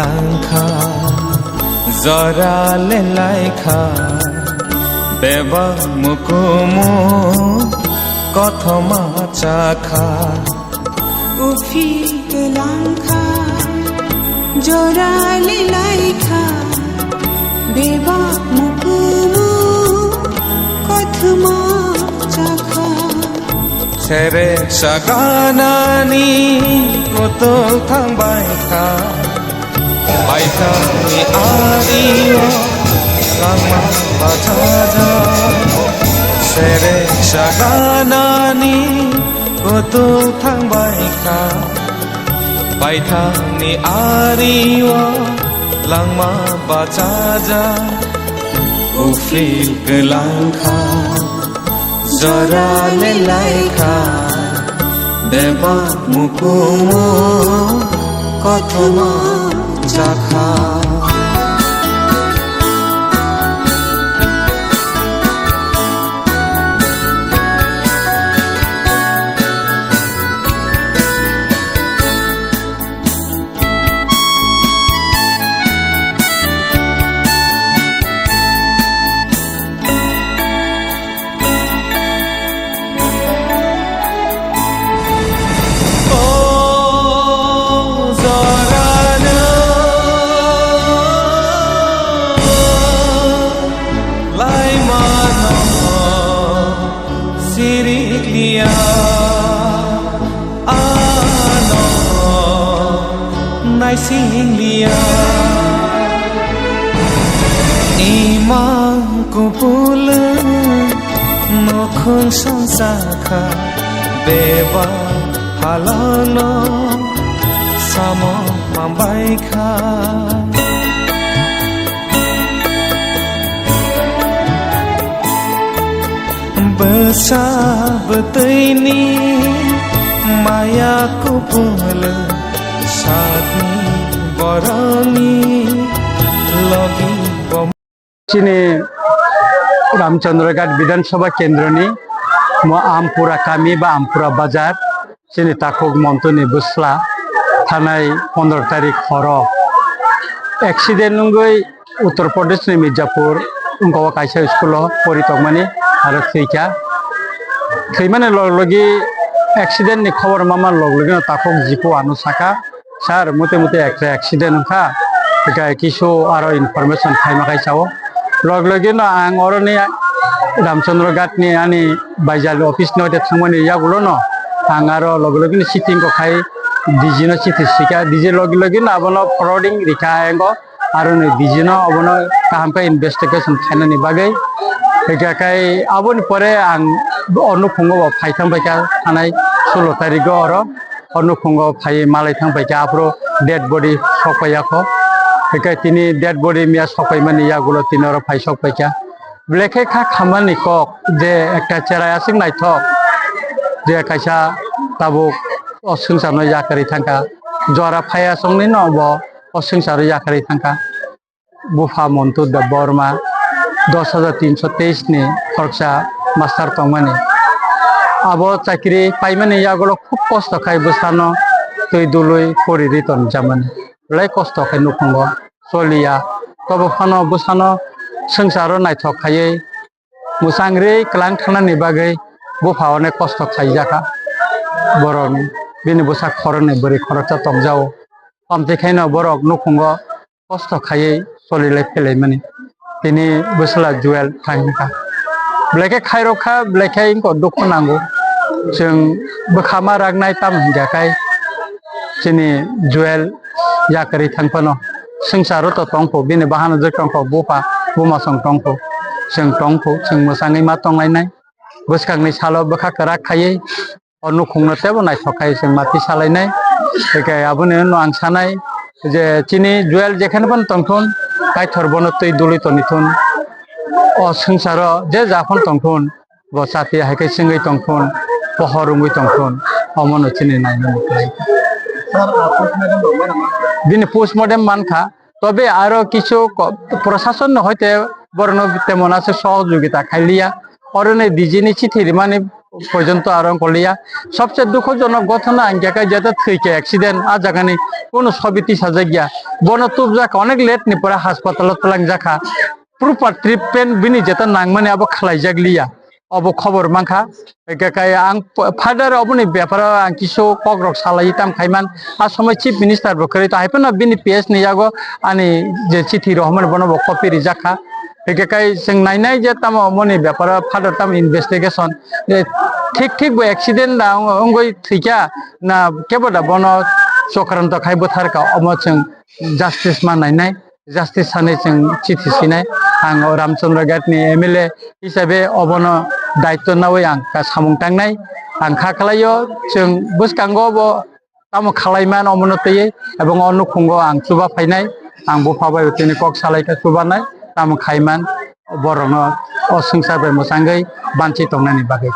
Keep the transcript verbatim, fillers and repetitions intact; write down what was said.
Langkha, jora le laikha, bebak mukumu kothoma chakha. Uphil kwlangkha, jora le laikha, bebak mukumu kothoma chakha. Sere saganani kutuk thangbai kha. Baithangni ario langma bachaja. Sere saganani kutuk thangbai kha. Baithangni ario langma bachaja. Uphil kwlangkha. Jora le laikha, bebak mukumu kothoma chakha. O jorano laimano sirikliya. Ano naising liya. Imang kupulung nukhung songsa kha, beba halano samo mambai kha. Bwsa bwtwini maya kupulung, satni borokni logi bo. Chini Ramchandra Ghat Bidhan Sabha Kendroni mo Ampura kami ba Ampura Bazar. Chini takhuk Montuni bwsla thanai pondro tarik horo accident wngwi Uttar Pradesh ni Mirzapur wngkha o kaisa school o pori tongmani aro thwikha. Thwimani log logi accident ni khobor mama log logi no takhuk jipo ano saka, "Sir, mute mute ekta accident wngkha, hwnkhe kisu aro information khaima khai sao." Log logi no ang oroni Ramchandra Ghat ni ani baijal office no de thangmani yagulo no ang aro logi logi no chithi ko khai D G no chithi sika, D G logi logi no abono forwarding rikha engo, aro ni D G no abono kaham khe investigation khainani bagwi. Hwnkhe khai aboni pore ang o nukhungo bo phai thang paikha thanai sulo tarigo oro. O nukhungo phai malai thang paikha, aphuru dead body sok paiyakho. Hwnkhe tini dead body miya sok paimani yagulo tini oro phai sok paikha. Belai khe kha khamani kok je ekta cherai aswk naithok, je kaisa tabuk o swngcharno yakarwi thangkha, jora phaiya songni no bo o swngcharo yakarwi thangkha. Bupha Montu Debbarma dos hajar tinso teis ni khoroksa master tongmani. Abo chakri paimani yagulo khub kosto khai bwsano twi dului pori ri tonjamani. Belai kosto khai nukhungo choliya. Tobo phano bwsano swngcharo naithok khaiwi mwchang ri kwlang thanani bagwi bupha onek kosto khaijakha. Borok bini bwsa khoroknwi bwrwi khoroksa tongjao. Amtwi khaino borok nukhungo kosto khaiwi solilai phelaimani. Tini bwsla Joel thang hwnkha. Belai khe khairok kha, belai khe wngkha dukhu nango. Chwng bwkha ma raknai tamo hwnkha khai chini Joel yakarwi thang phano swngcharo to tongkho, bini bahanajwk tongkho, bupha buma song tongkho, chwng tongkho, chwng mwchangwi ma tonglainai. Bwskangni salo bwkha kwrak khaiwi o nukhungno teibo naithok khai chwng mati salainai. Hwnkhe aboni ulo ang sanai je chini Joel jekheno phano tongthun, Kaitor bono twi dului tonithun. O swngcharo je ja phano tongthun, bo chati hai khe chwngwi tongthun, pohor wngwi tongthun, omono chini nainani khlai. Bini postmortem mankha, tobe aro kichu ko-, prosasonni hoite borokno temon aswk sohojogita khailiya. Oroni D G ni chithi rimani porjonto aro wngkoliya. Sobse dukhojonok gothona hwnkhe khe jeta thwikha accident, ah jagani kono sobi tisajakya. Bono tubjak onek late ni pore hospital o twlangjakha. Proper treatment bini jeta nangmani abo khlaijakliya. Obo khobor mankha. Hwnkhe khe ang p-, further oboni beparo ang kisu kokrok salai tam khaiman. A somoi Chief Minister bo kwrwi to hai phano bini P S ni yago ani je chithi rohormani bono bo copy rijakha. Hwnkhe khe chwng nainai je tamo omoni beparo further tamo investigation je thik thik bo accident da wng-, wngwi thwikha na kebo da bono chokranto khai bwtharkha, omo chwng justice ma nainai. Justice sanwi chwng chithi sinai. Ang o Ramchandra Ghat ni M L A hisabe obono daityo nawi ang kha samung tangnai. Ang kha khlaio, chwng bwskango bo tamo khlaiman omono twiwi, ebong o nukhungo ang chuba phainai. Ang bupha bai tini kok salai kha chubanai, tamo khaiman borokno o swngchar bai mwchangwi banchi tongnani bagwi.